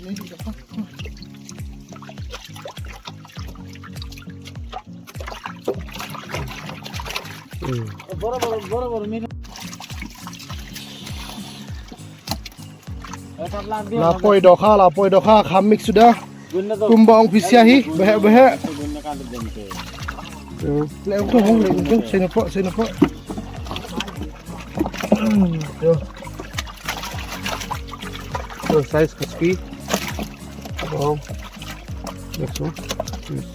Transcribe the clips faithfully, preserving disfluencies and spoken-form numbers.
Hmm. La poi dohkha, la poi dohkha, kham mix suda. Kumba ong phi sha hi, behek, behek. Hmm. Le ong to, ong, le ong to, sino po, sino po. Hmm, yo. Yo, size crispy. Wow. That's all. Yes.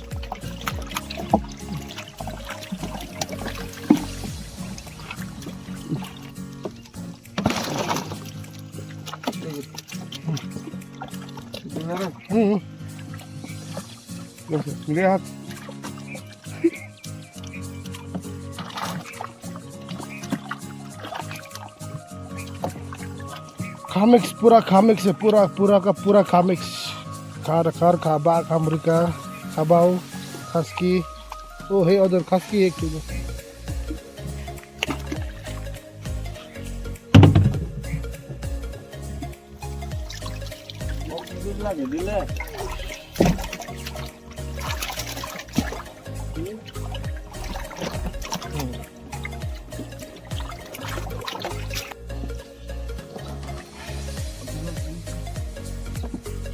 Hmm. Lihat. Kham mix, pura kham mix, pura, pura ka pura kham mix. Khar, khar, khaba, khamrika, khabau, khaski. Oh, hey, order khaski ek kilo.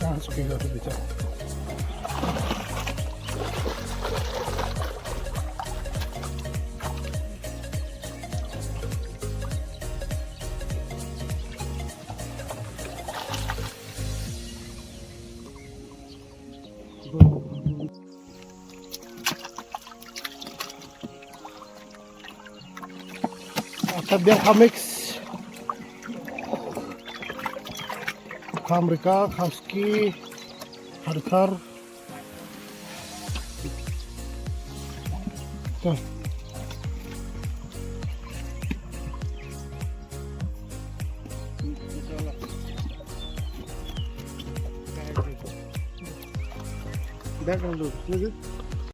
Ah, it's okay, that's a bit. Acha biang ka mix. Khamrika, khamski, harkar. Tuh. Dah dulu. Lagi.